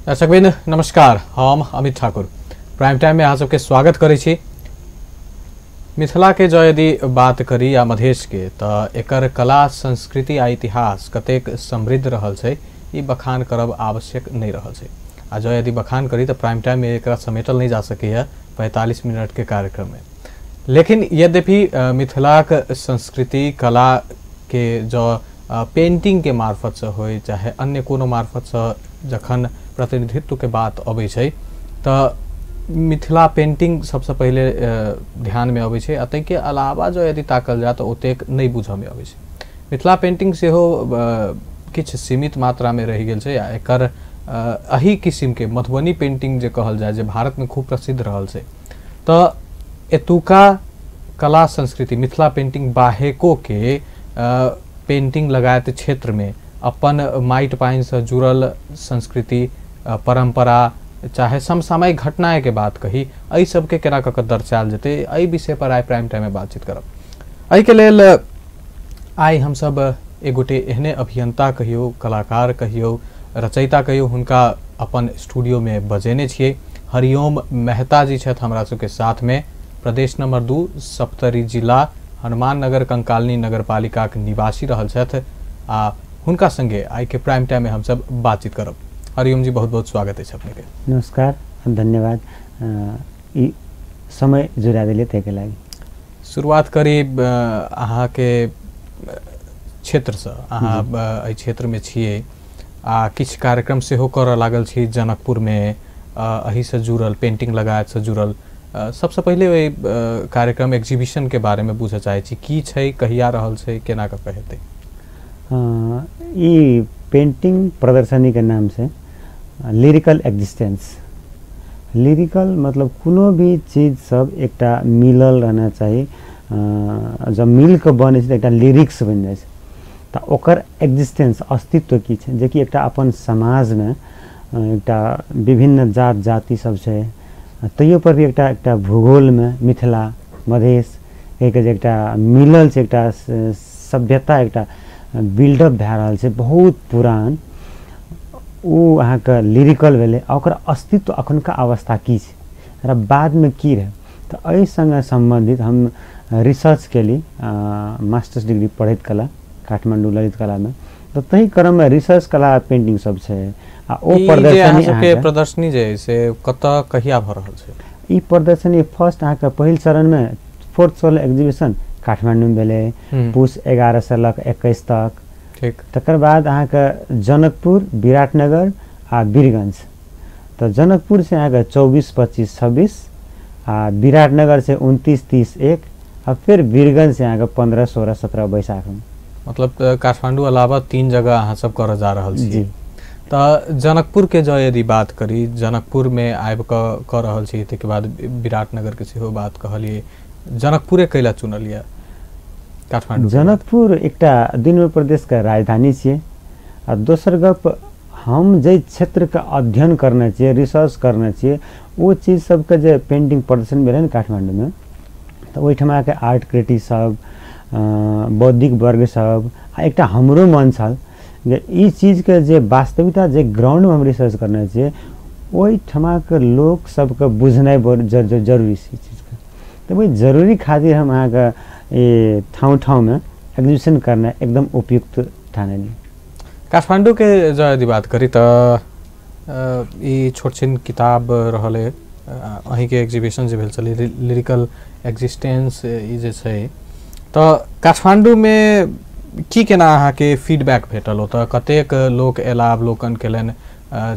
दर्शकवृंद नमस्कार, हम Amit Thakur prime time में अहाँ सबके स्वागत करै छी। मिथिला के जँ यदि बात करी या मधेश के तो एकर कला संस्कृति आ इतिहास कतेक समृद्ध रहल छै ई बखान करब आवश्यक नहीं रहल छै। आ जँ यदि बखान करी तो प्राइम टाइम में एकरा समेटल नहीं जा सकैए 45 मिनट के कार्यक्रम में। लेकिन यद्यपि मिथिलाक संस्कृति कला के जँ पेंटिंग के मार्फत से होय चाहे अन्य कोनो मार्फत से जखन प्रतिनिधित्व के बात अबै छै तो मिथिला पेंटिंग सबसे पहले ध्यान में अबै छै। आ ताहिके अलावा जो यदि ताकल जाए तो ओतेक नहीं बुझऽ में अबै छै। मिथिला पेंटिंग सेहो किछु सीमित मात्रा में रहि गेल छै। आ एकर एहि किसिम के मधुबनी पेंटिंग जे कहल जाए जे भारत में खूब प्रसिद्ध रहल छै, तो एतुका कला संस्कृति मिथिला पेंटिंग बाहेको के पेंटिंग लगायत क्षेत्र में अपन माटि पानि से जुड़ल संस्कृति परंपरा चाहे समसामयिक घटना के बात कही एहि सबके केना कऽ के दर्शायल जेतै, एहि विषय पर आइ प्राइम टाइम में बातचीत करब। एहिके लेल आइ हमसब एक गोटे एहने अभियंता कहियौ, कलाकार कहियौ, रचयिता कहियौ, हुनका अपन स्टूडियो में बजेने छियै। हरिओम मेहता जी छथि हमरा सबके साथ में, प्रदेश नंबर 2 सप्तरी जिला हनुमान नगर कंकालनी नगरपालिका के निवासी रहल छथि। आ हुनका संगे आइ के प्राइम टाइम में हमसब बातचीत करब। हरिओम जी, बहुत बहुत स्वागत है अपने के। नमस्कार, धन्यवाद ई समय जुड़ा दिले ताहिके लागि। शुरुआत करी अहाँ के क्षेत्र से, अहाँ एहि क्षेत्र में छियै आ किछु कार्यक्रम सेहो करऽ लागल छी जनकपुर में, एहि से जुड़ल पेंटिंग लगायत से जुड़ल। सबसे पहिले ओहि कार्यक्रम एग्जीबिशन के बारे में बुझऽ चाहै छी, की छै, कहिया रहल छै, केना कऽ के हेतै? ई पेंटिंग प्रदर्शनी के नाम से लिरिकल एग्जिस्टेंस। लिरिकल मतलब कोनो भी चीज सब एकटा मिलल रहना चाही, जब मिल के बनै छै तऽ एकटा लिरिक्स बनि जाइ छै। तऽ ओकर एग्जिस्टेंस अस्तित्व की छै, जेकि एकटा अपन समाजमे एकटा विभिन्न जात जाति सब छै, तैयो पर भी एकटा एकटा भूगोलमे मिथिला मधेश के जे एकटा मिलल छै, एकटा सभ्यता एकटा बिल्डअप भए रहल छै बहुत पुरान, ओ अहाँके लिरिकल भेलै। आ ओकर अस्तित्व अखुनका अवस्था की छै र बादमे की रहै, तऽ एहि सङ्गे सम्बन्धित हम रिसर्च केली मास्टर्स डिग्री पढ़ैत कला काठमाडौँ ललित कलामे। तऽ ताहि क्रममे रिसर्च कला पेंटिंग सब छै। आ ओ प्रदर्शनी प्रदर्शनी जे से कतऽ कहिया भऽ रहल छै? ई प्रदर्शनी फर्स्ट अहाँके पहिल चरणमे फोर्थ सोल एग्जीबिशन काठमाडौँमे भेलै पुस 11 से लऽ कऽ 21 तक। ठीक। तकर बाद अहाँके जनकपुर, विराटनगर आ वीरगंज। तऽ जनकपुर से अहाँके 24, 25, 26 आ विराटनगर से 29, 30, 1 आ फिर वीरगंज से अहाँके 15, 16, 17 बैसाखमे। मतलब काठमाडौँ अलावा 3 जगह अहाँ सब करऽ जा रहल छी। तऽ जनकपुर के जँ यदि बात करी, जनकपुर में आबि कऽ कऽ रहल छी, ताहिके बाद विराटनगर के सेहो बात कहलियै, जनकपुरे कैला चुनलियै काठमाडौँ? जनकपुर एकटा 2 नम्बर प्रदेशके राजधानी छियै। आ दोसर गप, हम जाहि क्षेत्रके अध्ययन करने छियै, रिसर्च करने छियै, ओ चीज सबके जे पेंटिंग प्रदर्शन भेलै ने काठमाडौँमे, तऽ ओहिठमाके आर्ट क्रिटिक सब, बौद्धिक वर्ग सब, आ एकटा हमरो मन छल जे ई चीजके जे वास्तविकता जे ग्राउंडमे हम रिसर्च करने छियै ओहिठमाके लोक सबके बुझनाइ बड़ जरूरी छै ई चीजके। तऽ ओहि जरूरी खातिर हम अहाँके ई ठाउँ ठाउँमे एग्जीबिशन करनाइ एकदम उपयुक्त ठानलियै। काठमाडौँ के जँ यदि बात करी तऽ ई छोट छिन किताब रहल अहीँके एग्जीबिशन जे भेल छलै लिरिकल एग्जिस्टेंस ई जे छै, तऽ काठमाडौँमे की केना अहाँके फीडबैक भेटल? ओतऽ कतेक लोक अयला, अवलोकन केलनि,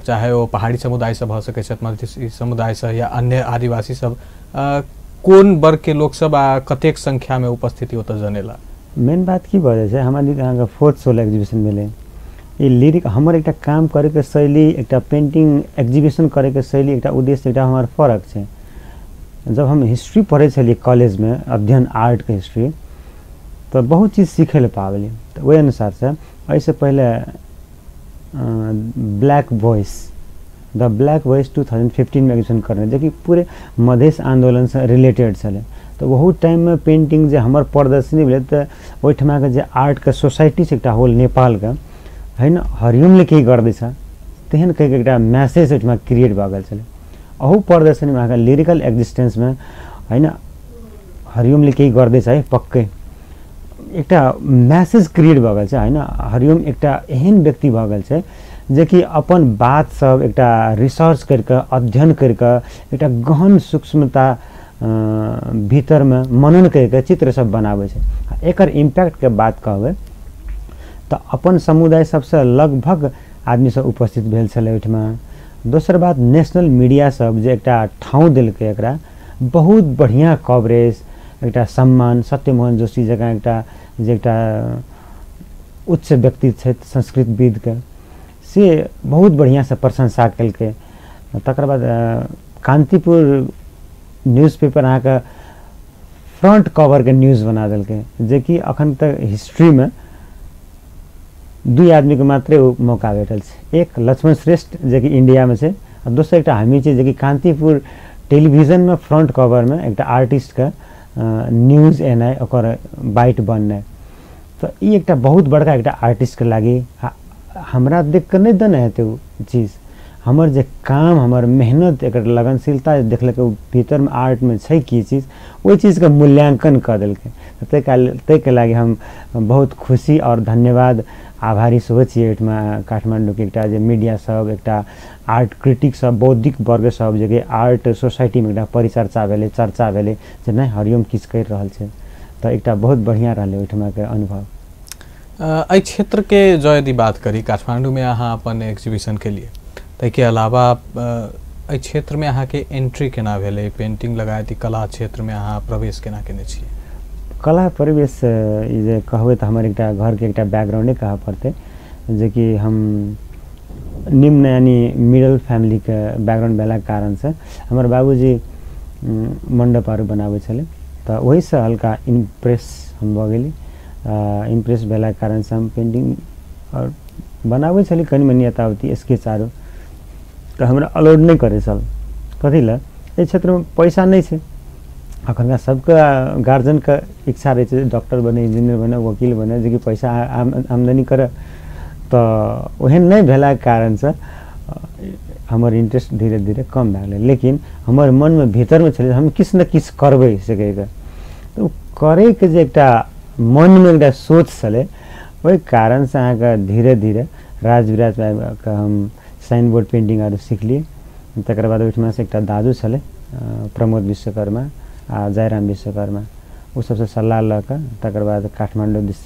चाहे ओ पहाड़ी समुदायसँ भऽ सकै छथि, मधेसी समुदायसँ या अन्य आदिवासी सब, कोन वर्गके लोकसब आ कतेक संख्यामे उपस्थिति ओतऽ जनेला? मेन बात की भऽ जाइ छै, हमरा दिस अहाँके फोर्थ सोल एग्जीबिशन भेलै। ई लिरिक हमर एकटा काम करैके शैली, एकटा पेंटिंग एग्जीबिशन करैके शैली, एकटा उद्देश्य एकटा हमर फरक छै। जब हम हिस्ट्री पढ़ै छलियै कॉलेजमे, अध्ययन आर्टके हिस्ट्री, तऽ बहुत चीज सीखै लए पाबलियै। तऽ ओहि अनुसारसँ एहिसँ पहिले black voice, the black voice 2015 में एग्जीबिशन करने, जेकि पूरे मधेश आन्दोलनसँ रिलेटेड छलै। तऽ ओहू टाइममे पेंटिंग जे हमर प्रदर्शनी भेलै तऽ ओहिठमाके जे आर्टके सोसाइटी छै एकटा होल नेपालके, है न, हरिओमले केही गर्दैछ, तेहन कहिके एकटा मैसेज ओहिठमा क्रिएट भऽ गेल छलै। अहू प्रदर्शनीमा अहाँके लिरिकल एक्जिस्टेन्समा होइन हरिओमले केही गर्दैछ है, पक्कै एकटा मैसेज क्रिएट भऽ गेल छै होइन। हरिओम एकटा एहन व्यक्ति भऽ गेल छै जेकि अपन बात सब एकटा रिसर्च करिके अध्ययन करिके एकटा गहन सूक्ष्मता भीतरमे मनन करिके चित्र सब बनाबै छै। एकर इम्पैक्टके बात कहबै तऽ अपन समुदाय सबसँ लगभग आदमी सब उपस्थित भेल छलै ओहिठमा। दोसर बात नेशनल मीडिया सब जे एकटा ठाउँ देलकै एकरा बहुत बढ़िआँ कवरेज, एकटा सम्मान, सत्यमोहन जोशी जकाँ एकटा जे एकटा उच्च व्यक्ति छथि संस्कृतविदके, से बहुत बढ़िआँसँ प्रशंसा केलकै। तकर बाद कान्तिपुर न्यूज़ पेपर अहाँके फ्रंट कवरके न्यूज़ बना देलकै, जेकि अखन तक हिस्ट्रीमे दुई आदमीके मात्रै ओ मौका भेटल छै, एक लक्ष्मण श्रेष्ठ जेकि इन्डियामे छै आ दोसर एकटा हामी छियै जेकि कान्तिपुर टेलिभिजनमे फ्रंट कवरमे एकटा आर्टिस्टके न्यूज़ एनाइ, ओकर बाइट बननाइ। तऽ ई एकटा बहुत बड़का एकटा आर्टिस्टके लागि हमरा देख कऽ नहि देने हेतै ओ चीज, हमर जे काम, हमर मेहनत, एकर लगनशीलता देखलकै ओ भीतरमे आर्टमे छै की चीज, ओहि चीजके मूल्यांकन कऽ देलकै। ताहिके लागि हम बहुत खुशी और धन्यवाद आभारी सेहो छियै एहिठमा काठमाण्डूके एकटा जे मीडिया सब, एकटा आर्ट क्रिटिक सब, बौद्धिक वर्ग सब जे आर्ट सोसाइटीमे एकटा परिचर्चा भेलै, चर्चा भेलै जे नहि हरिओम किछु करि रहल छै, तऽ एकटा बहुत बढ़िआँ रहलै ओहिठमाके अनुभव। एहि क्षेत्रके जँ यदि बात करी, काठमाण्डूमे अहाँ अपन एक्जिबिशन केलियै, ताहिके अलावा एहि क्षेत्रमे अहाँके एंट्री केना भेलै, पेंटिंग लगायत कला क्षेत्रमे अहाँ प्रवेश केना केने छियै? कला परिवेश ई जे कहबै तऽ हमर एकटा घरके एकटा बैकग्राउंडे कहऽ पड़तै, जेकि हम निम्न यानी मिडल फैमिलीके बैकग्राउंड भेलाके कारणसँ हमर बाबूजी मण्डपहरू बनाबै छलै, तऽ ओहिसँ हल्का इम्प्रेस हम भऽ गेली। इम्प्रेस भेलाके कारणसँ हम पेंटिंग आओर बनाबै छली कनि मनि यताउति स्केचहरू, तऽ हमरा अलाउड नहि करै छल। कथी लए, एहि क्षेत्रमे पैसा नहि छै। अखनका सबके गार्जियनके इच्छा रहै छै डॉक्टर बने, इंजीनियर बने, वकील बने, जेकि पैसा आमदनी करे, तऽ ओहन नहि भेलाके कारणसँ हमर इंट्रेस्ट धीरे धीरे कम भए गेलै। लेकिन हमर मनमे भीतरमे छलै हम किछु ने किछु करबै से कहिके, तऽ ओ करैके जे एकटा मनमे एकटा सोच छलै, ओहि कारणसँ अहाँके धीरे धीरे राजविराजमे आबिकऽ हम साइन बोर्ड पेंटिंगहरू सिखलियै। तकर बाद ओहिठमासँ एकटा दाजु छलै प्रमोद विश्वकर्मा आ जयराम विश्वकर्मा, ओ सबसँ सल्लाह लऽ कऽ तकर बाद काठमाण्डू दिस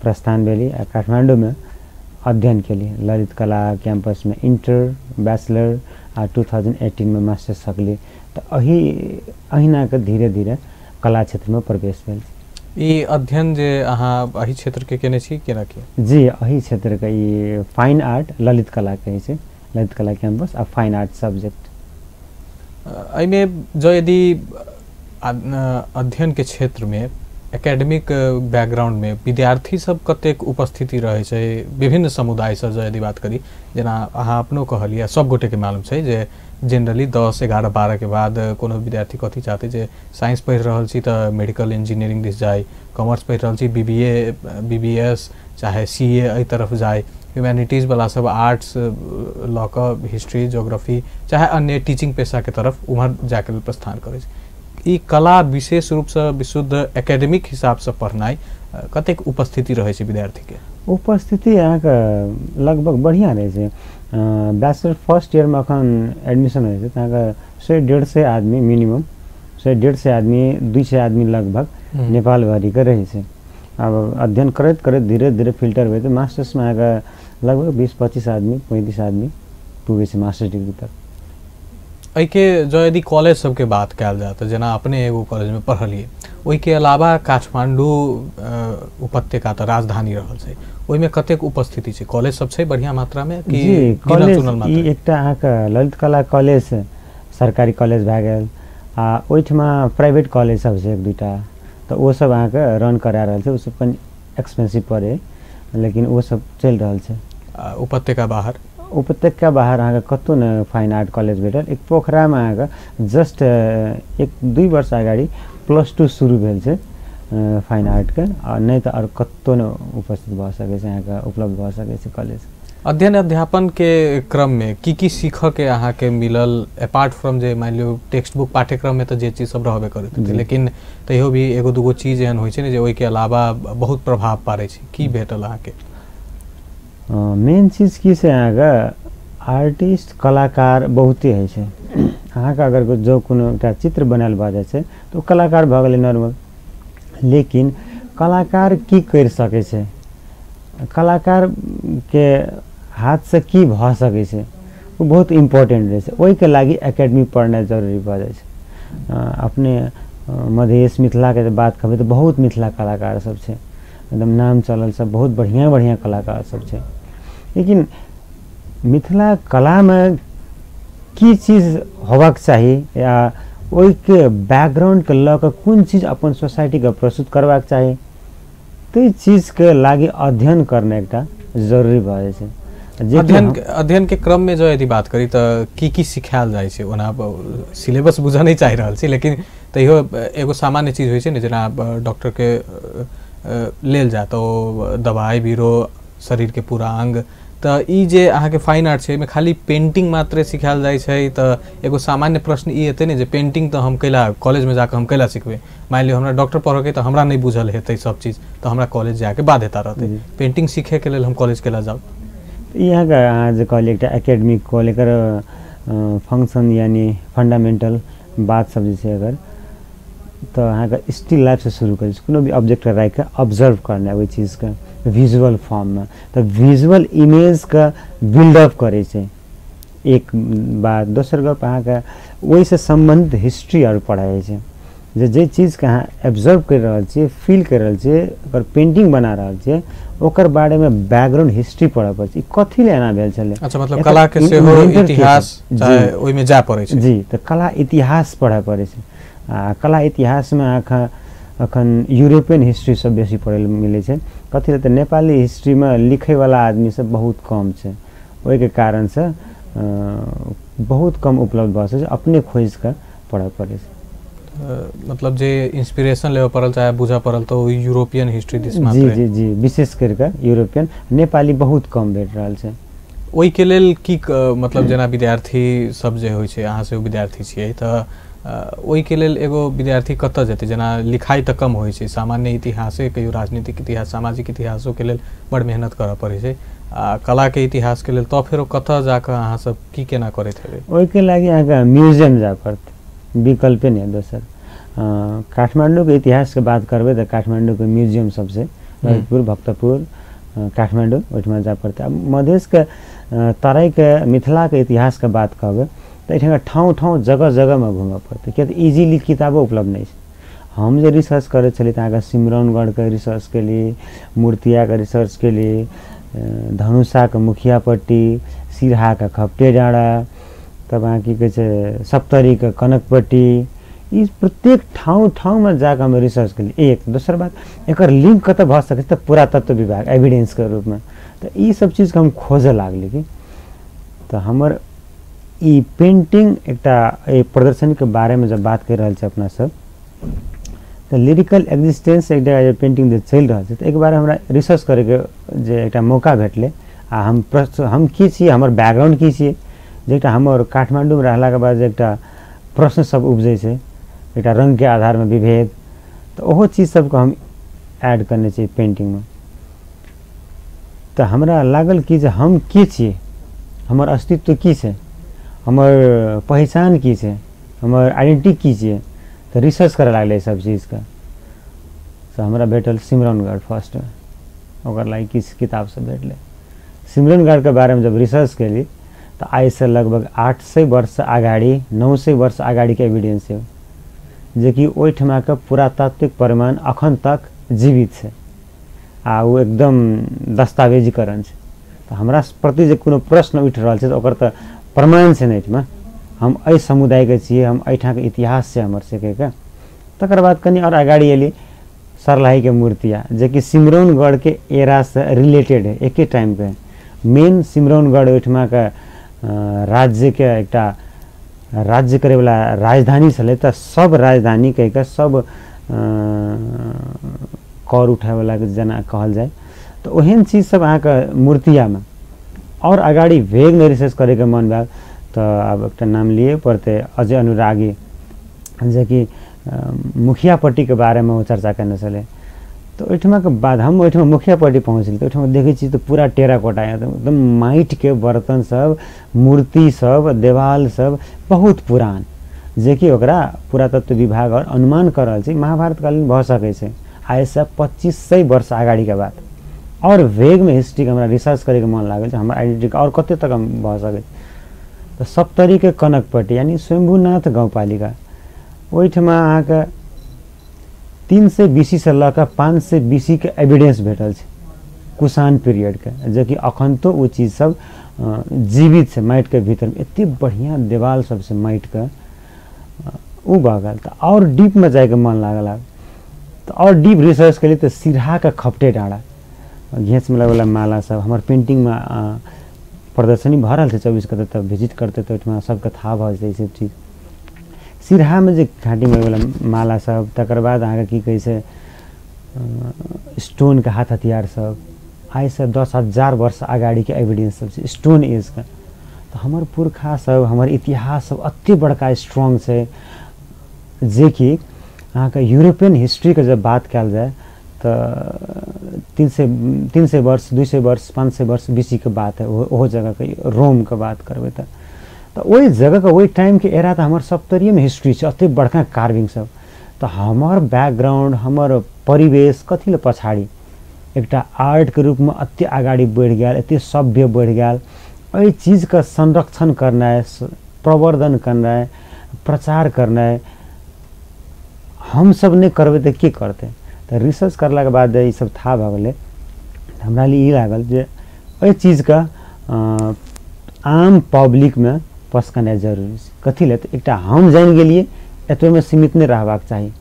प्रस्थान भेली आ काठमाण्डूमे अध्ययन केली ललित कला क्याम्पसमे इन्टर, बैचलर आ 2018 में मास्टर्स सकली। तऽ अहिनाके धीरे धीरे कला क्षेत्रमे प्रवेश भेल। ई अध्ययन जे अहाँ एहि क्षेत्रके केने छी केना की? जी, एहि क्षेत्रके ई फाइन आर्ट ललित कला कहै छै, ललित कला कैंपस आ फाइन आर्ट सब्जेक्ट। एहिमे जँ यदि अध्ययन के क्षेत्रमे एकेडमिक बैकग्राउंडमे विद्यार्थी सब कतेक उपस्थिति रहै छै विभिन्न समुदायसँ जँ यदि बात करी, जेना अहाँ अपनो कहलियै सब गोटेके मालूम छै जे जनरली 10, 11, 12 के बाद कोनो विद्यार्थी कथी चाहतै जे साइंस पढ़ि रहल छी तऽ मेडिकल इंजीनियरिंग दिस जाइ, कॉमर्स पढ़ि रहल छी BBA, BBS चाहे CA एहि तरफ जाइ, ह्यूमैनिटीज़ वाला सब आर्ट्स लऽ कऽ हिस्ट्री, ज्योग्राफी चाहे अन्य टीचिंग पेशाके तरफ उम्हर जाके प्रस्थान करै छै। ई कला विशेष रूपसँ विशुद्ध एकेडमिक हिसाबसँ पढ़नाइ कतेक उपस्थिति रहै छै विद्यार्थीके? उपस्थिति अहाँके लगभग बढ़िआँ रहै छै। बैचलर फर्स्ट ईयरमे अखन एडमिशन होइ छै तऽ अहाँके 100-150 आदमी मिनिमम, 100-150 आदमी, 200 आदमी लगभग नेपालभरिके रहै छै। अब अध्ययन करैत करैत धीरे धीरे फिल्टर भेल तऽ मास्टर्समे अहाँके लगभग 20-25 आदमी, 35 आदमी पुगै छै मास्टर्स डिग्री तक। एहिके जँ यदि कॉलेज सबके बात कयल जाय तऽ जेना अपने एगो कॉलेजमे पढ़लियै, ओहिके अलावा काठमाण्डू उपत्यका तऽ राजधानी रहल छै, ओहिमे कतेक उपस्थिति छै? कॉलेज सब छै बढ़िआँ मात्रामे कि गिनल चुनल मात्रा? ई एकटा अहाँके ललित कला कॉलेज सरकारी कॉलेज भए गेल आ ओहिठमा प्राइवेट कॉलेज सब छै एक दुईटा, तऽ ओ सब अहाँके रन करा रहल छै। ओ सब कनि एक्सपेंसिव पड़े लेकिन ओ सब चलि रहल छै। उपत्यका बाहर? उपत्यका बाहर अहाँके कतहु ने फाइन आर्ट कॉलेज भेटल। एक पोखरामे अहाँके जस्ट 1-2 वर्ष अगाडि +2 सुरु भेल छै फाइन आर्टके, आ नहि तऽ आओर कतहु ने उपस्थित भऽ सकै छै, अहाँके उपलब्ध भऽ सकै छै कॉलेज। अध्ययन अध्यापन के क्रम में की की सीख के अहाँ के मिलल, अपार्ट फ्रॉम जे मान लियो टेक्स्ट बुक पाठ्यक्रम में तो जे चीज सब रहबे करैत, लेकिन तैयो भी एगो दूगो चीज एहन होइ छै ने जे ओहिके अलावा बहुत प्रभाव पारै छै, की भेटल अहाँके? मेन चीज की छै अहाँके आर्टिस्ट कलाकार बहुते होइ छै। अहाँके अगर जो कोनो एकटा चित्र बनायल भऽ जाइ छै तऽ ओ कलाकार भऽ गेलै नॉर्मल, लेकिन कलाकार की करि सकै छै, कलाकारके हाथसँ की भऽ सकै छै, ओ बहुत इम्पोर्टेंट रहै छै। ओहिके लागि एकेडमी पढ़नाइ जरूरी भऽ जाइ छै। अपने मधेश मिथिलाके जे बात कहबै तऽ बहुत मिथिला कलाकार सब छै, एकदम नाम चलल सब, बहुत बढ़िआँ बढ़िआँ कलाकार सब छै, लेकिन मिथिला कलामे की चीज होबाक चाही या ओहिके बैकग्राउंडके लऽ कऽ कोन चीज अपन सोसाइटीके प्रस्तुत करबाक चाही, ताहि चीजके लागि अध्ययन करना एकटा जरूरी भऽ जाइ छै। अध्ययन के क्रम में जो यदि बात करी तऽ की की सिखायल जाइ छै? ओना सिलेबस बुझऽ नहि चाहि रहल छी, लेकिन तैयो एगो सामान्य चीज होइ छै ने, जेना डॉक्टर के लेल जाय तऽ ओ दवाइ बीरो शरीर के पूरा अंग, तऽ ई जे अहाँके फाइन आर्ट छै एहिमे खाली पेंटिंग मात्रे सिखायल जाइ छै? तऽ एगो सामान्य प्रश्न ई एतै ने जे पेंटिंग तऽ हम कैला कॉलेजमे जाकऽ हम कैला सिखबै? मानि लियौ हमरा डॉक्टर पढ़ऽके तऽ हमरा नहि बुझल हेतै सब चीज, तऽ हमरा कॉलेज जाके बाध्यता रहतै, पेंटिंग सीखैके लेल हम कॉलेज कैला जाउ? ई अहाँके अहाँ जे कहलियै एकटा एकेडमिक कॉल, एकर फंक्शन यानी फंडामेंटल बात सब जे छै अगर, तऽ अहाँके स्टिल लाइफसँ शुरू करै छै, कोनो भी ऑब्जेक्ट राखिकऽ ऑब्जर्व करनाइ ओहि चीजके विजुअल फॉर्ममे, तऽ विजुअल इमेजके बिल्डअप करै छै एक बात। दोसर गप अहाँके ओहिसँ सम्बन्धित हिस्ट्री आर पढ़ाइ छै, जे जे चीजके अहाँ एब्जर्व करि रहल छियै, फील करि रहल छियै, ओकर पेंटिंग बना रहल छियै, ओकर बारेमे बैकग्राउंड हिस्ट्री पढ़ऽ पड़ै छै, ई कथी लए एना भेल छलै। अच्छा, मतलब कला के सेहो इतिहास ओहिमे जाय पड़ै छै। जी, तऽ कला इतिहास पढ़ऽ पड़ै छै। आ कला इतिहासमे अहाँके अखन यूरोपियन हिस्ट्री सब बेसी पढ़ै लए मिलै छै, कथी लए तऽ नेपाली हिस्ट्रीमे लिखैवला आदमी सब बहुत कम छै, ओहिके कारणसँ बहुत कम उपलब्ध भऽ सकै छै, अपने खोजिकऽ पढ़ऽ पड़ै छै। मतलब जे इंस्पिरेशन लेबऽ पड़ल चाहे बुझऽ पड़ल तऽ यूरोपियन हिस्ट्री दिस मात्र। जी जी जी, विशेष करिकऽ यूरोपियन, नेपाली बहुत कम भेट रहल छै। ओहिके लेल की मतलब जेना विद्यार्थी सब जे होइ छै, अहाँ सेहो विद्यार्थी छियै, तऽ ओहिके लेल एगो विद्यार्थी कतऽ जेतै? जेना लिखाइ तऽ कम होइ छै, सामान्य इतिहासे कहियो राजनीतिक इतिहास सामाजिक इतिहासोके लेल बड़ मेहनत करऽ पड़ै छै, आ कलाके इतिहासके लेल तऽ फेर ओ कतऽ जाकऽ अहाँ सब की केना करैत हेबै? ओहिके लागि अहाँके म्यूजियम जाय पड़तै, विकल्पे नहि दोसर। काठमाण्डूके इतिहासके बात करबै तऽ काठमाण्डूके म्यूजियम सबसे, ललितपुर, भक्तपुर, काठमाण्डू, ओहिठमा जाय पड़तै। आब मधेशके तराईके मिथिलाके इतिहासके बात कहबै तऽ एहिठाम ठाउँ ठाउँ जगह जगहमे घुमऽ पड़तै, किया तऽ इजीली किताबो उपलब्ध नहि छै। हम जे रिसर्च करै छलियै तऽ अहाँके सिमरौनगढ़के रिसर्च केली, मूर्तियाके रिसर्च केली, धनुषाके मुखियापट्टी, सिरहाके खपटे डाँडा, तब अहाँ की कहै छै सप्तरीके कनकपट्टी, ई प्रत्येक ठाउँ ठाउँमे जाकऽ हम रिसर्च केली। एक दोसर बात एकर लिंक कतऽ भऽ सकै छै तऽ पुरातत्व विभाग एविडेंसके रूपमे, तऽ ई सब चीजके हम खोजऽ लागली कि तऽ हमर ई पेंटिंग एकटा एहि प्रदर्शनीके बारेमे जब बात करि रहल छी अपना सब, तऽ लिरिकल एक्जिस्टेंस एकटा जे पेंटिंग जे चलि रहल छै, तऽ एक बार हमरा रिसर्च करैके जे एकटा मौका भेटलै, आ हम प्रश्न हम की छियै, हमर बैकग्राउंड की छियै, जे एकटा हमर काठमाण्डूमे रहलाके बाद जे एकटा प्रश्न सब उपजै छै, एकटा रङ्गके आधारमे विभेद, तऽ ओहो चीज सबके हम ऐड करने छियै पेंटिंगमे। तऽ हमरा लागल कि जे हम की छियै, हमर अस्तित्व की छै, हमर पहिचान की छै, हमर आइडेंटिटी की छियै, तऽ रिसर्च करऽ लागलै सब चीजके। तऽ हमरा भेटल सिमरौनगढ़ फर्स्टमे, ओकर लागि किछु किताब सब भेटलै। सिमरौनगढ़के बारेमे जब रिसर्च केली तऽ आइसँ लगभग 800 वर्ष अगाडि, 900 वर्ष अगाडिके एविडेंस छै, जेकि ओहिठमाके पुरातात्विक प्रमाण अखन तक जीवित छै आ ओ एकदम दस्तावेजीकरण छै। तऽ हमरा प्रति जे कोनो प्रश्न उठि रहल छै तऽ ओकर तऽ प्रमाण छै ने एहिठमा, हम एहि समुदायके छियै, हम एहिठामके इतिहास छै हमर सबके। तकर बाद कनि आओर अगाडि एली सर्लाहीके मूर्तिया, जेकि सिमरौनगढ़के एरासँ रिलेटेड है, एके टाइमके है। मेन सिमरौनगढ़ ओहिठमाके राज्यके एकटा राज्य करैवला राजधानी छलै, तऽ सब राजधानी कहिके सब कर उठाबैवला जेना कहल जाय, तऽ ओहन चीज सब अहाँके मूर्तियामे और अगाडि भेगमे रिसर्च करैके मन भेल तऽ आब एकटा नाम लिए पड़तै, अजय अनुरागी, जेकि मुखियापट्टीके बारेमे ओ चर्चा केने छलै। तऽ ओहिठमाके बाद हम ओहिठमा मुखियापट्टी पहुँचली तऽ ओहिठमा देखै छी तऽ पूरा टेराकोटा, एकदम माटिके बर्तन सब, मूर्ति सब, देवाल सब बहुत पुरान, जेकि ओकरा पुरातत्व विभाग और अनुमान कर रहल छै महाभारतकालीन भऽ सकै छै, आइसँ 2500 वर्ष अगाडिके बात। और वेगमे हिस्ट्रीके हमरा रिसर्च करैके मन लागल छै, हमर आइडेंटिटी और कते तक हम भऽ सकै। तऽ सप्तरीके कनकपट्टी यानि स्वयम्भूनाथ गाउँपालिका, ओहिठमा अहाँके 300 बीसीसँ लऽ कऽ 500 बीसीके एविडेंस भेटल छै कुषाण पीरियडके, जेकि अखन तो ओ चीज सब जीवित छै माटिके भीतरमे। एते बढ़िआँ देवाल सब छै माटिके, ओ भऽ गेल। तऽ आओर डीपमे जाइके मन लागल, आब तऽ आओर डीप रिसर्च केलियै तऽ सिरहाके खपटे डाँडा घेँचमे लगवला माला सब हमर पेन्टिंगमे प्रदर्शनी भऽ रहल छै 24 गते, तऽ भिजिट करतै तऽ ओहिठमा सबके थाह भऽ जेतै ई सब चीज। सिरहामे जे घाँटीमे लगवला माला सब, तकर बाद अहाँके की कहै छै स्टोनके हाथ हतियार सब, आइसँ 10,000 वर्ष अगाडिके एविडेंस सब छै स्टोन एजके। तऽ हमर पुरखा सब, हमर इतिहास सब एते बड़का स्ट्रॉन्ग छै जेकि अहाँके यूरोपियन हिस्ट्रीके जब बात कयल जाय तऽ 300 वर्ष, 200 वर्ष, 500 वर्ष बीसीके बात है ओहो जगहके, रोमके बात करबै तऽ ओहि जगहके ओहि टाइमके एरा तऽ हमर सप्तरीयमे हिस्ट्री छै, एते बड़का कार्विंग सब। तऽ हमर बैकग्राउंड, हमर परिवेश कथी लए पछाड़ी एकटा आर्टके रूपमे एते अगाडि बढ़ि गेल, एते सभ्य बढ़ि गेल। एहि चीजके संरक्षण करनाइ, प्रवर्धन करनाइ, प्रचार करनाइ हमसब नहि करबै तऽ के करतै। तऽ रिसर्च करलाके बाद ई सब थाह भऽ गेलै, हमरा लिए ई लागल जे एहि चीजके आम पब्लिकमे पसकनाइ जरूरी छै। कथी लए तऽ एकटा हम जानि गेलियै एतबेमे सीमित नहि रहबाक चाही,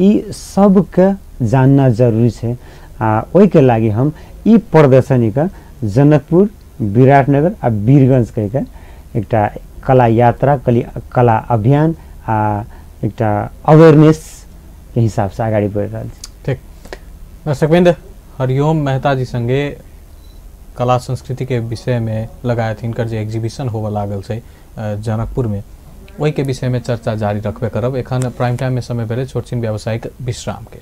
ई सबके जानना जरूरी छै। आ ओहिके लागि हम ई प्रदर्शनीके जनकपुर, विराटनगर आ वीरगंज कहिके एकटा कला यात्रा, कला अभियान आ एकटा अवेयरनेस के हिसाबसँ अगाडि बढ़ि रहल छै। ठीक, दर्शकवृंद, हरिओम मेहता जी संगे कला संस्कृति के विषय में लगायत हिनकर जे एग्जीबिशन होबऽ लागल छै जनकपुर में, ओहिके विषय में चर्चा जारी रखबे करब। एखन प्राइम टाइम में समय भेलै छोट छिन व्यावसायिक विश्राम के।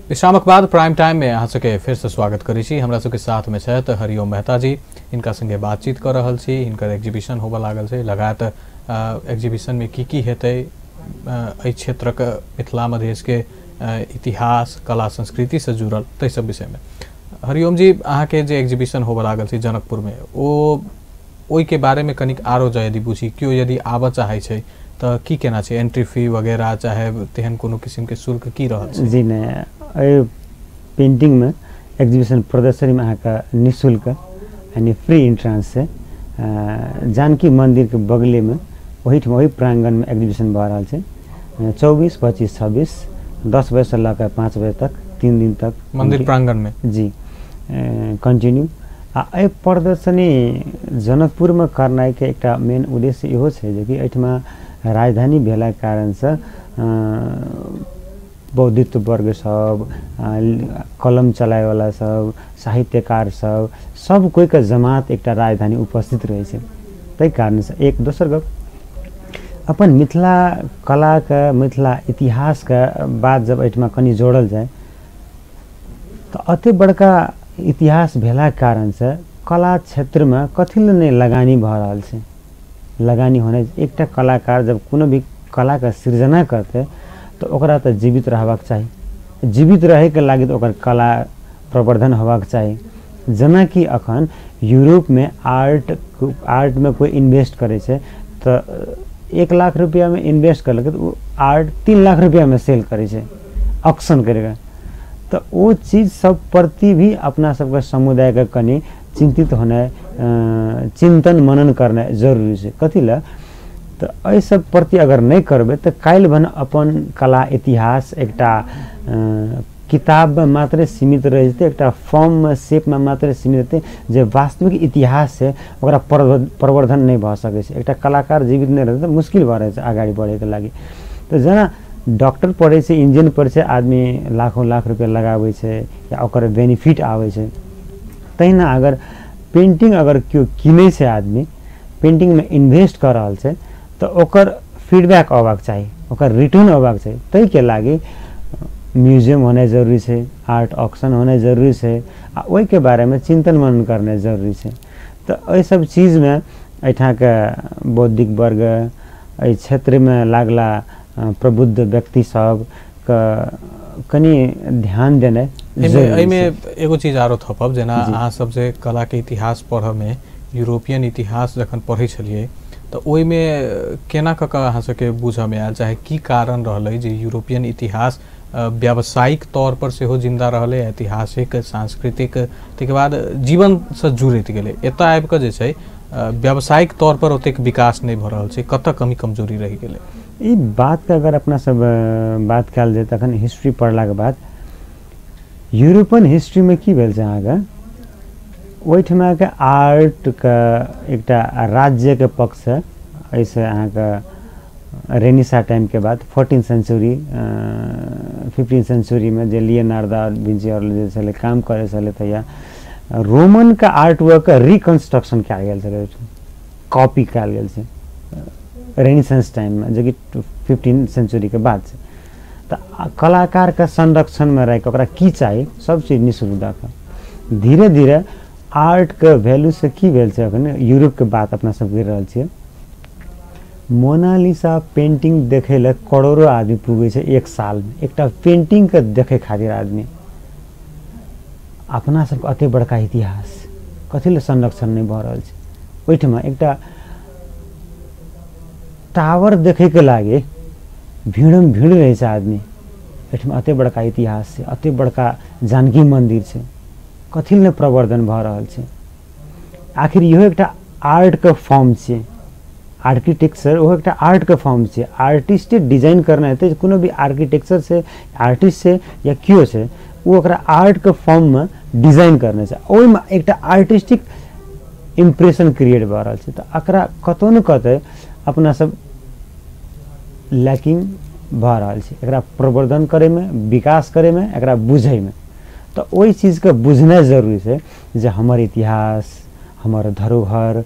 विश्रामक बाद प्राइम टाइम में अहाँ सबके फेरसँ स्वागत करै छी। हमरा सबके साथ में छथि हरिओम मेहता जी, हिनका संगे बातचीत कऽ रहल छी। हिनकर एग्जीबिशन होबऽ लागल छै, लगायत एग्जीबिशन में की की हेतै, एहि क्षेत्रक मिथिला मधेश के इतिहास, कला संस्कृति से जुड़ल ताहि सब विषय में। हरिओम जी, अहाँके जे एग्जीबिशन होबऽ लागल छै जनकपुर में, ओ ओहिके बारे में कनिक आरो जे यदि बुझी, केओ यदि आबऽ चाहै छै तऽ की केना छै, एंट्री फी वगैरह चाहे तेहन कोनो किसिमके शुल्क की रहल छै? जी नहि, एहि पेंटिंगमे एग्जीबिशन प्रदर्शनीमे अहाँके निःशुल्क यानी फ्री एंट्रेंस छै। जानकी मन्दिरके बगलेमे ओहिठाम ओहि प्राङ्गणमे एग्जीबिशन भऽ रहल छै 24, 25, 26, 10 बजेसँ लऽ कऽ 5 बजे तक, 3 दिन तक मन्दिर प्राङ्गणमे जी कंटिन्यू। आ एहि प्रदर्शनी जनकपुरमे करनाइके एकटा मेन उद्देश्य इहो छै जेकि एहिठमा राजधानी भेलाके कारणसँ बौद्धित्व वर्ग सब, कलम चलाएवला सब, साहित्यकार सब, सब कोइके जमात एकटा राजधानी उपस्थित रहै छै, ताहि कारणसँ। एक दोसर गप, अपन मिथिला कलाके, मिथिला इतिहासके बात जब एहिठमा कनि जोड़ल जाय तऽ अते बड़का इतिहास भेलाके कारणसँ कला क्षेत्रमे कथी लए नहि लगानी भऽ रहल छै। लगानी होनाइ, एकटा कलाकार जब कोनो भी कलाके सृजना करतै तऽ ओकरा तऽ जीवित रहबाक चाही, जीवित रहैके लागि तऽ ओकर कला प्रवर्धन होबाक चाही। जेनाकि अखन यूरोपमे आर्टमे कोइ इन्वेस्ट करै छै तऽ 1 लाख रुपैआमे इन्वेस्ट करलकै तऽ ओ आर्ट 3 लाख रुपैआमे सेल करै छै, ऑक्शन करिके। तऽ ओ चीज सब प्रति भी अपना सबके समुदायके कनि चिन्तित होनाइ, चिन्तन मनन करनाइ जरूरी छै। कथी लए तऽ एहि सब प्रति अगर नहि करबै तऽ काल्हि भन अपन कला इतिहास एकटा किताबमे मात्रे सीमित रहि जेतै, एकटा फॉर्ममे शेपमे मात्रे सीमित रहतै, जे वास्तविक इतिहास छै ओकरा प्रवर्धन नहि भऽ सकै छै। एकटा कलाकार जीवित नहि रहतै तऽ मुश्किल भऽ रहल छै अगाडि बढ़ैके लागि। तऽ जेना डॉक्टर पढ़ै छै, इंजीनियर पढ़ै छै, आदमी लाखों लाख रुपया लगाबै छै या ओकर बेनिफिट आबै छै, तहिना अगर पेंटिंग अगर केओ किनै छै आदमी, पेंटिंगमे इन्वेस्ट कऽ रहल छै, तऽ ओकर फीडबैक अयबाक चाही, ओकर रिटर्न अयबाक चाही। ताहिके लागि म्यूजियम होनाइ जरूरी छै, आर्ट ऑक्शन होनाइ जरूरी छै, आ ओहिके बारेमे चिन्तन मनन करनाइ जरूरी छै। तऽ एहि सब चीजमे एहिठामके बौद्धिक वर्ग, एहि क्षेत्रमे लागला प्रबुद्ध व्यक्ति सबके कनि ध्यान देनाइ जरूरी। एहिमे एगो चीज आरो थपब, जेना अहाँ सब जे कलाके इतिहास पढ़ऽमे यूरोपियन इतिहास जखन पढ़ै छलियै तऽ ओहिमे केना कऽ कऽ अहाँ सबके बुझऽमे आयल, चाहे की कारण रहलै जे यूरोपियन इतिहास व्यावसायिक तौर पर सेहो जिन्दा रहलै, ऐतिहासिक सांस्कृतिक ताहिके बाद जीवनसँ जुड़ैत गेलै। एतऽ आबि कऽ जे छै व्यावसायिक तौर पर ओतेक विकास नहि भऽ रहल छै, कतऽ कमी कमजोरी रहि गेलै? ई बातके अगर अपना सब बात कयल जाय तखन हिस्ट्री पढ़लाके बाद यूरोपियन हिस्ट्रीमे की भेल छै अहाँके, ओहिठमाके आर्टके एकटा राज्यके पक्षसँ एहिसँ अहाँके रेनिसा टाइमके बाद 14th century 15th सेंचुरीमे जे लियोनार्डो विंची आओर जे छलै काम करै छलै तहिया रोमनके आर्ट वर्कके रिकन्स्ट्रक्शन कयल गेल छलै, कॉपी कयल गेल छै रेनिसेंस टाइममे, जेकि 15th सेंचुरीके बाद छै। तऽ कलाकारके संरक्षणमे राखि ओकरा की चाही सब चीज निःशुल्क दऽ कऽ धीरे धीरे आर्टके वैल्यूसँ की भेल छै। अखन यूरोपके बात अपना सब करि रहल छियै, मोनालिसा पेंटिंग देखै लए करोड़ो आदमी पुगै छै एक सालमे, एकटा पेंटिंगके देखै खातिर आदमी। अपना सबके एते बड़का इतिहास कथी लए संरक्षण नहि भऽ रहल छै? ओहिठमा एकटा टावर देखैके लागि भीड़मे भीड़ रहै छै आदमी। एहिठमा एते बड़का इतिहास छै, एते बड़का जानकी मन्दिर छै, कथी लए प्रवर्धन भऽ रहल छै? आखिर इहो एकटा आर्टके फॉर्म छियै, आर्किटेक्चर ओहो एकटा आर्टके फॉर्म छियै। आर्टिस्टे डिजाइन करना हेतै, कोनो भी आर्किटेक्चर छै, आर्टिस्ट छै या केओ छै, ओ ओकरा आर्टके फॉर्ममे डिजाइन करने छै, ओहिमे एकटा आर्टिस्टिक इम्प्रेशन क्रिएट भऽ रहल छै। तऽ एकरा कतहु ने कतहु अपना सब लैकिंग भऽ रहल छै, एकरा प्रवर्धन करैमे, विकास करैमे, एकरा बुझैमे। तऽ ओहि चीजके बुझनाइ जरूरी छै जे हमर इतिहास, हमर धरोहर,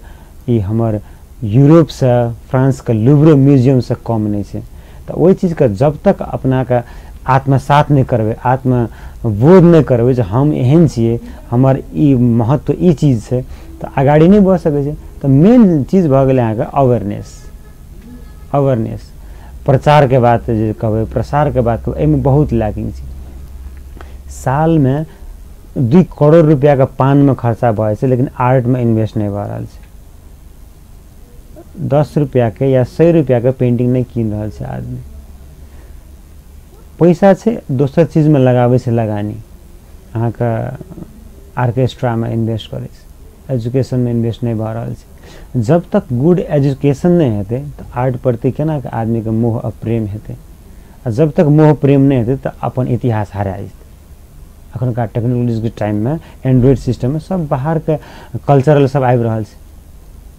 ई हमर यूरोपसँ फ्रांसके लूव्र म्यूजियमसँ कम नहि छै। तऽ ओहि चीजके जब तक अपनाके आत्मसात नहि करबै, आत्मबोध नहि करबै जे हम एहन छियै, हमर ई महत्व ई चीज छै, तऽ अगाडि नहि बढ़ि सकै छै। तऽ मेन चीज भऽ गेलै अहाँके अवेयरनेस। अवेयरनेस, प्रचारके बात जे कहबै, प्रसारके बात कहबै, एहिमे बहुत लैकिंग छै। सालमे 2 करोड़ रुपैआके पानमे खर्चा भऽ जाइ छै, लेकिन आर्टमे इन्वेस्ट नहि भऽ रहल छै। 10 रुपैआके या 100 रुपैआके पेंटिंग नहि कीन रहल छै आदमी। पैसा छै दोसर चीजमे लगाबै छै लगानी, अहाँके आर्केस्ट्रामे इन्वेस्ट करै छै, एजुकेशनमे इन्वेस्ट नहि भऽ रहल छै। जब तक गुड एजुकेशन नहि हेतै तऽ आर्ट प्रति केना कऽ आदमीके मोह आ प्रेम हेतै? आ जब तक मोह प्रेम नहि हेतै तऽ अपन इतिहास हरा जेतै। अखनका टेक्नोलॉजीके टाइममे एंड्रॉइड सिस्टममे सब बाहरके कल्चरल सब आबि रहल छै,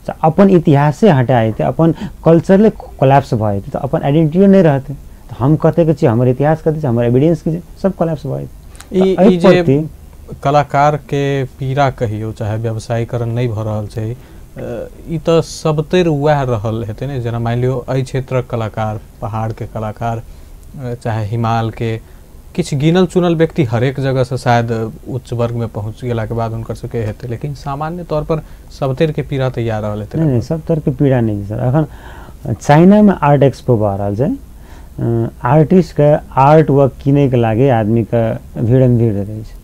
तऽ अपन इतिहासे हटा जेतै, अपन कल्चरले कोलैप्स भऽ जेतै, तऽ अपन आइडेंटिटियो नहि रहतै। तऽ हम कतेक छियै, हमर इतिहास कते छै, हमर एविडेंस की छै, सब कोलैप्स भऽ जेतै। ई जे कलाकार के पीड़ा कहियौ चाहे व्यवसायीकरण नहि भऽ रहल छै, ई तऽ सबतरि वएह रहल हेतै ने। जेना मानि लियौ एहि क्षेत्रक कलाकार, पहाड़के कलाकार चाहे हिमालके, किछु गिनल चुनल व्यक्ति हरेक जगहसँ शायद उच्च वर्गमे पहुँच गेलाके बाद हुनकर सबके हेतै, लेकिन सामान्य तौर पर सबतरिके पीड़ा तऽ इएह रहल हेतै। नहि, सबतरिके पीड़ा नहि छै सर। अखन चाइनामे आर्ट एक्सपो भऽ रहल छै, आर्टिस्टके आर्ट वर्क किनैके लागि आदमीके भीड़मे भीड़ रहै छै।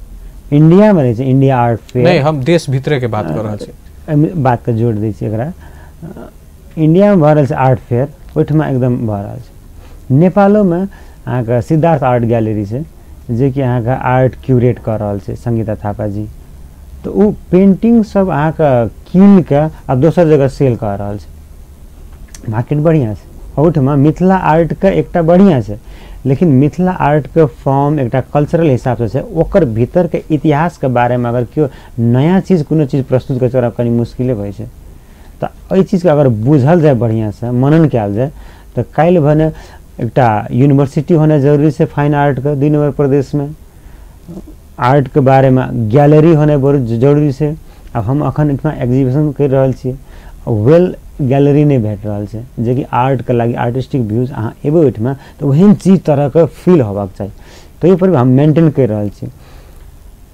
इण्डियामे रहै छै इण्डिया आर्ट फेयर। नहि, हम देश भीतरेके बात कऽ रहल छी, एहिमे बातके जोड़ि दै छी एकरा। इण्डियामे भऽ रहल छै आर्ट फेयर, ओहिठमा एकदम भऽ रहल छै। नेपालोमे अहाँके सिद्धार्थ आर्ट गैलरी छै, जेकि अहाँके आर्ट क्यूरेट कऽ रहल छै संगीता थापाजी। तऽ ओ पेंटिंग सब अहाँके कीन कऽ आ दोसर जगह सेल कऽ रहल छै, मार्केट बढ़िआँ छै। ओहिठमा मिथिला आर्टके एकटा बढ़िआँ छै, लेकिन मिथिला आर्टके फॉर्म एकटा कल्चरल हिसाबसँ छै, ओकर भीतरके इतिहासके बारेमे अगर केओ नया चीज कोनो चीज प्रस्तुत करै छै ओकरा कनि मुश्किले होइ छै। तऽ एहि चीजके अगर बुझल जाय, बढ़िआँसँ मनन कयल जाय, तऽ काल्हि भने एकटा यूनिवर्सिटी होनाइ जरूरी छै फाइन आर्टके 2 नम्बर प्रदेशमे, आर्टके बारेमे गैलरी होनाइ बहुत जरूरी छै, आब हम अखन एहिठमा एग्जीबिशन करि रहल छियै, वेल गैलरी नहि भेट रहल छै, जेकि आर्टके लागि आर्टिस्टिक व्यूज अहाँ एबै ओहिठमा तऽ ओहन चीज तरहके फील होबाक चाही, ताहि पर भी हम मेंटेन करि रहल छी।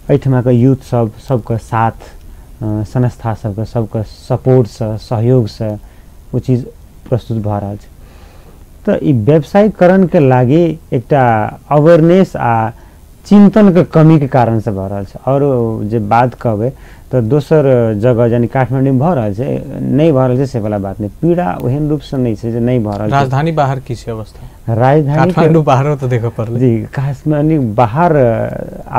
एहिठमाके यूथ सब सबके साथ, संस्था सबके सबके सपोर्टसँ सहयोगसँ ओ चीज प्रस्तुत भऽ रहल छै। तऽ ई व्यवसायीकरणके लागि एकटा अवेयरनेस आ चिन्तनके कमीके कारणसँ भऽ रहल छै। आओर जे बात कहबै तऽ दोसर जगह यानी काठमाण्डूमे भऽ रहल छै, नहि भऽ रहल छै से वला बात नहि, पीड़ा ओहन रूपसँ नहि छै जे नहि भऽ रहल छै। राजधानी बाहर की छै अवस्था? राजधानी काठमाण्डू बाहरो तऽ देखऽ पड़लै। जी, काठमाण्डू बाहर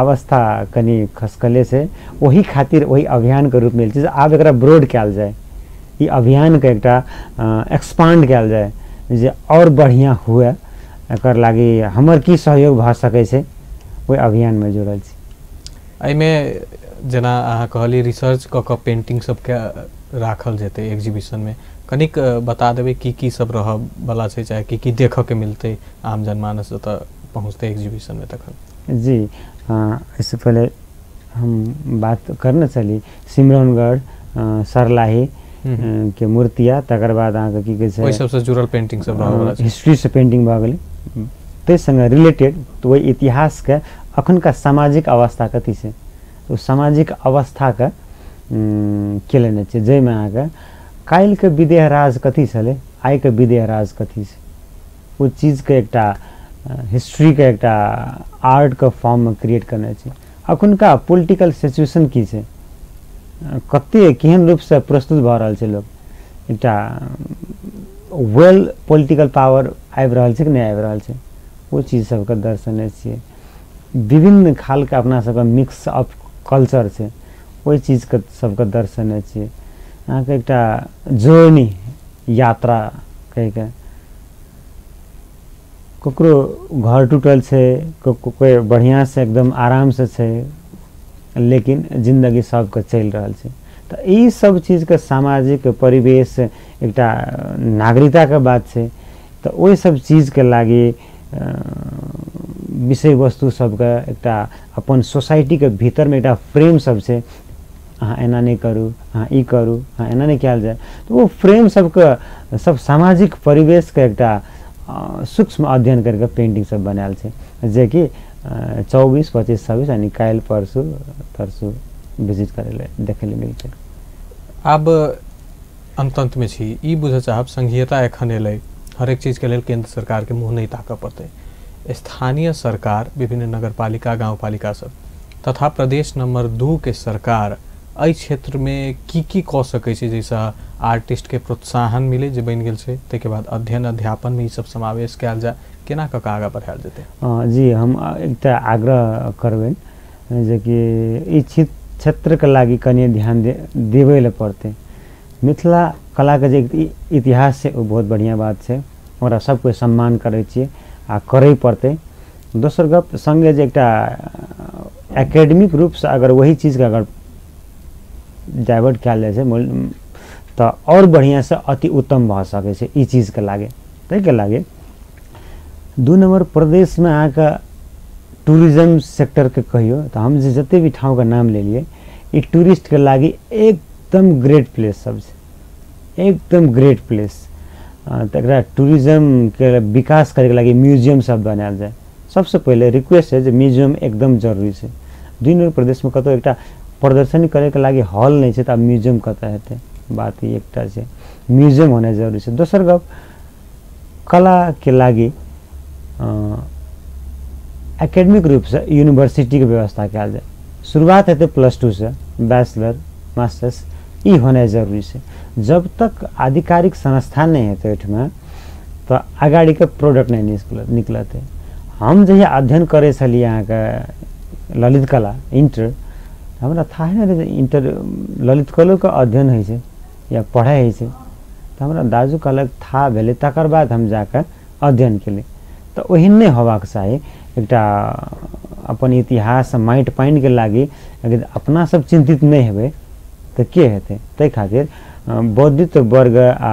अवस्था कनि खसकले छै, ओहि खातिर ओहि अभियानके रूपमे छै जे आब एकरा ब्रॉड कयल जाय, ई अभियानके एकटा एक्सपांड कयल जाय जे आओर बढ़िआँ हुए, एकर लागि हमर की सहयोग भऽ सकै छै ओहि अभियानमे जुड़ल छी। एहिमे जेना अहाँ कहलियै रिसर्च कऽ कऽ पेंटिंग सबके राखल जेतै एग्जीबिशनमे, कनिक बता देबै की की सब रहऽ वाला छै, चाहे की की देखऽके मिलतै आम जनमानस जतऽ पहुँचतै एग्जीबिशनमे तखन? जी, इससे पहले हम बात करने चली सिमरौनगढ़, सरलाही के मूर्तिया, तकर बाद अहाँके की कहै छै ओहि सबसँ जुड़ल पेंटिंग सब रहऽ वाला छै, हिस्ट्रीसँ पेंटिंग भऽ गेलै, ताहि सङ्गे रिलेटेड तऽ ओहि इतिहासके अखुनका सामाजिक अवस्था कथी छै, ओ सामाजिक अवस्थाके के लेने छै, जाहिमे अहाँके काल्हिके विदेह राज कथी छलै, आइके विदेह राज कथी छै, ओ चीजके एकटा हिस्ट्रीके एकटा आर्टके फॉर्ममे क्रिएट करने छै। अखुनका पोलिटिकल सिचुएशन की छै, कते केहन रूपसँ प्रस्तुत भऽ रहल छै लोक, एकटा वेल पोलिटिकल पावर आबि रहल छै कि नहि आबि रहल छै, ओ चीज सबके दर्शने छियै। विभिन्न खालके अपना सबके मिक्स अप कल्चर छै, ओहि चीजके सबके दर्शने छियै। अहाँके एकटा जर्नी यात्रा कहिके ककरो घर टूटल छै, कोइ बढ़िआँसँ एकदम आरामसँ छै, लेकिन जिन्दगी सबके चलि रहल छै। तऽ ई सब चीजके सामाजिक परिवेश एकटा नागरिकताके बात छै, तऽ ओहि सब चीजके लागि विषय वस्तु सबके एकटा अपन सोसाइटीके भीतरमे एकटा फ्रेम सब छै, अहाँ एना नहि करू, अहाँ ई करू, अहाँ एना नहि कयल जाय, तऽ ओ फ्रेम सबके सब सामाजिक परिवेशके एकटा सूक्ष्म अध्ययन करिके पेंटिंग सब बनायल छै, जेकि 24, 25, 26 यानी काल्हि परसू तरसू विजिट करै लए देखै लए मिलतै। आब अंत में छी, ई बुझऽ चाहब संघीयता एखन एलै, हरेक चीजके लेल केंद्र सरकारके मुँह नहि ताकऽ पड़तै, स्थानीय सरकार विभिन्न नगरपालिका गाउँपालिका सब तथा प्रदेश नंबर 2 के सरकार एहि क्षेत्रमे की की कऽ सकै छै जाहिसँ आर्टिस्टके प्रोत्साहन मिले जे बनि गेल छै, ताहिके बाद अध्ययन अध्यापनमे ई सब समावेश कयल जाय, केना कऽ कऽ आगाँ बढ़ायल जेतै? जी, हम एकटा आग्रह करबै जेकि ई क्षेत्रके लागि कनि ध्यान देबै लए पड़तै। मिथिला कलाके जे इतिहास छै ओ बहुत बढ़िआँ बात छै, ओकरा सब कोइ सम्मान करै छियै आ करै पड़तै। दोसर गप सङ्गे जे एकटा एकेडमिक रूपसँ अगर वही चीजके अगर डाइवर्ट कयल जाइ छै तऽ आओर बढ़िआँसँ अति उत्तम भऽ सकै छै ई चीजके लागि। ताहिके लागि 2 नम्बर प्रदेशमे अहाँके टूरिज्म सेक्टरके कहियौ तऽ हम जे जते भी ठाउँके नाम लेलियै ई टूरिस्टके लागि एकदम ग्रेट प्लेस सब छै, एकदम ग्रेट प्लेस। तऽ एकरा टूरिज्मके विकास करैके लागि म्यूजियम सब बनायल जाय। सबसँ पहिले रिक्वेस्ट है जे म्यूजियम एकदम जरूरी छै। 2 नम्बर प्रदेशमे कतौ एकटा प्रदर्शनी करैके लागि हॉल नहि छै तऽ आब म्यूजियम कतऽ हेतै, बात ई एकटा छै, म्यूजियम होनाइ जरूरी छै। दोसर गप कलाके लागि एकेडमिक रूपसँ यूनिवर्सिटीके व्यवस्था कयल जाय। शुरुआत हेतै +2 से, बैचलर मास्टर्स ई होनाइ जरूरी छै। जब तक आधिकारिक संस्था नहि हेतै ओहिठमा तऽ अगाडिके प्रोडक्ट नहि निकलतै। हम जहिया अध्ययन करै छलियै अहाँके ललित कला इन्टर, हमरा थाहे नहि रहै इन्टर ललित कलोके अध्ययन होइ छै या पढ़ाइ होइ छै, तऽ हमरा दाजू कहलक थाह भेलै तकर बाद हम जाकऽ अध्ययन केलियै। तऽ ओहन नहि होबाक चाही, एकटा अपन इतिहास माटि पानिके लागि अगर अपना सब चिन्तित नहि हेबै तऽ के हेतै। ताहि खातिर बौद्धिक वर्ग आ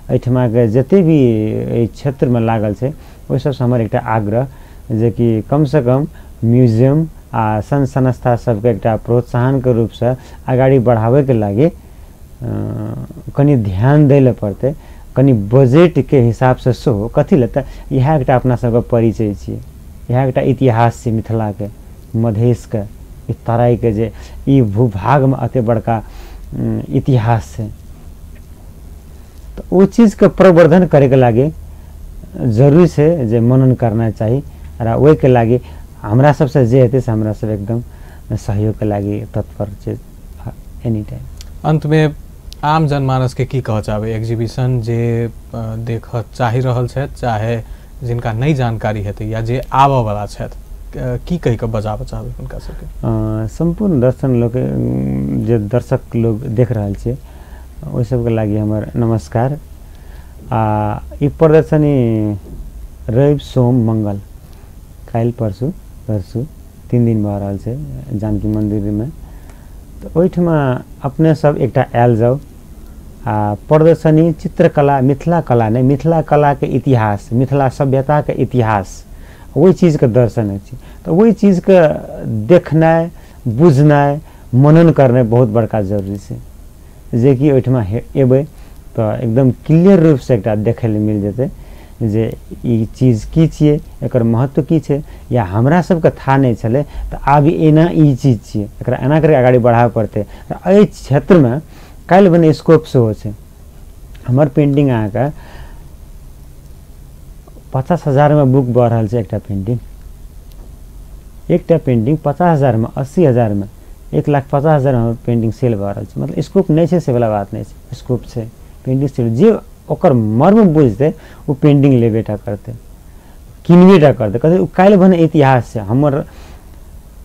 एहिठमाके जते भी एहि क्षेत्रमे लागल छै ओहि सबसँ हमर एकटा आग्रह जेकि कमसँ कम म्युजियम आ संघ संस्था सबके एकटा प्रोत्साहनके रूपसँ अगाडि बढ़ाबैके लागि कनि ध्यान दै लए पड़तै, कनि बजटके हिसाबसँ सेहो। कथी लए तऽ इएह एकटा अपना सबके परिचय छियै, इएह एकटा इतिहास छै मिथिलाके, मधेशके, ई तराईके जे ई भूभागमे एते बड़का इतिहास छै। तऽ ओ चीजके प्रवर्धन करैके लागि जरूरी छै जे मनन करना चाही र ओहिके लागि हमरा सबसँ जे हेतै से हमरा सब एकदम सहयोगके लागि तत्पर छै एनी टाइम। अंतमे आम जनमानसके की कहऽ चाहबै? एग्जीबिशन जे देखऽ चाहि रहल छथि, चाहे जिनका नहि जानकारी हेतै या जे आबऽवला छथि, की कहि कऽ बजाबऽ चाहबै हुनका सबके? सम्पूर्ण दर्शन लोक जे दर्शक लोग देख रहल छै ओहि सबके लागि हमर नमस्कार। आ ई प्रदर्शनी रवि, सोम, मंगल, काल्हि, परसू तरसू 3 दिन भऽ रहल छै जानकी मन्दिरमे। तऽ ओहिठमा अपने सब एकटा आयल जाउ आ प्रदर्शनी चित्रकला, मिथिला कला नहि, मिथिला कलाके इतिहास, मिथिला सभ्यताके इतिहास, ओहि चीजके दर्शन होइ छै। तऽ ओहि चीजके देखनाइ, बुझनाइ, मनन करनाइ बहुत बड़का जरूरी छै, जेकि ओहिठमा एबै तऽ एकदम क्लियर रूपसँ एकटा देखै लए मिल जेतै जे ई चीज की छियै, एकर महत्व की छै, या हमरा सबके था नहि छलै तऽ आब एना ई चीज छियै, एकरा एना करिके अगाडि बढ़ाबऽ पड़तै। र एहि क्षेत्रमे काल्हि भने स्कोप सेहो छै। हमर पेन्टिंग अहाँके 50,000 बुक भऽ रहल छै एकटा पेन्टिंग, एकटा पेन्टिंग 50,000, 80,000, 1,50,000 पेन्टिंग सेल भऽ रहल छै। मतलब स्कोप नहि छै से वला बात नहि छै, स्कोप छै पेन्टिंग सेल। जे ओकर मर्म बुझतै ओ पेन्टिंग लेबेटा करतै, किनबेटा करतै। कथी ओ काल्हि भने इतिहास छै, हमर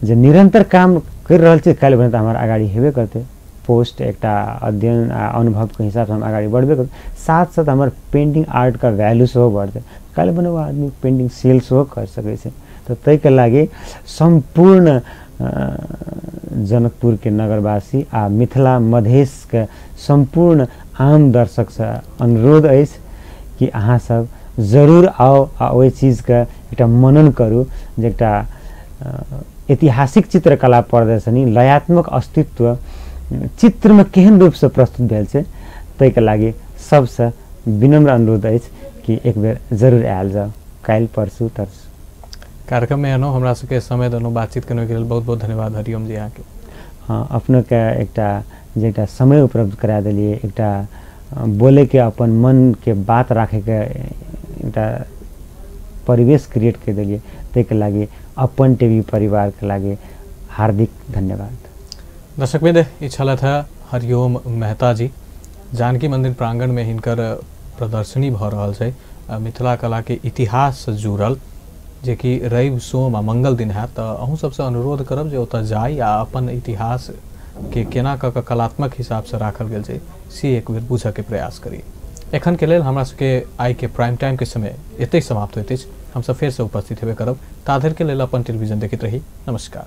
जे निरन्तर काम करि रहल छै काल्हि भने तऽ हमर अगाडि हेबे करतै। पोस्ट एकटा अध्ययन आ अनुभवके हिसाबसँ हम अगाडि बढ़बे करतै, साथ साथ हमर पेन्टिंग आर्टके वैल्यू सेहो बढ़तै। काल्हि भने ओ आदमी पेन्टिंग सेल सेहो कर सकै छै। तऽ ताहिके लागि सम्पूर्ण जनकपुरके नगरवासी आ मिथिला मधेशके सम्पूर्ण आम दर्शकसँ अनुरोध अछि कि अहाँ सब जरूर आउ आ ओहि चीजके एकटा मनन करू जे एकटा ऐतिहासिक चित्रकला प्रदर्शनी लयात्मक अस्तित्व चित्रमे केहन रूपसँ प्रस्तुत भेल छै, ताहिके लागि सबसँ विनम्र अनुरोध अछि कि एक बेर जरूर आयल जाउ काल्हि, परसू, तरसू। कार्यक्रममे एलहुँ, हमरा सबके समय देलहुँ, बातचीत करैके लेल बहुत बहुत धन्यवाद हरिओम जी अहाँके। हँ, अपनोके एकटा जे एकटा समय उपलब्ध करा देलियै, एकटा बोलैके अपन मनके बात राखैके एकटा परिवेश क्रिएट कर देलियै, ताहिके लागि अपन टीवी परिवारके लागि हार्दिक धन्यवाद। दर्शकवृंद, ई छलथि हँ हरिओम मेहता जी। जानकी मंदिर प्रांगणमे हिनकर प्रदर्शनी भऽ रहल छै मिथिला कलाके इतिहाससँ जुड़ल, जेकि रवि, सोम आ मंगल दिन हैत। तऽ अहूँ सबसँ अनुरोध करब जे ओतऽ जाइ आ अपन इतिहास के केना कऽ कऽ कलात्मक हिसाबसँ राखल गेल छै से एक बेर बुझऽके प्रयास करी। एखन के लेल हमरा सबके आइके प्राइम टाइम के समय एतहि समाप्त होइत अछि। हमसब फेरसँ उपस्थित हेबे करब, ताधरि के लेल अपन टेलीविजन देखैत रही। नमस्कार।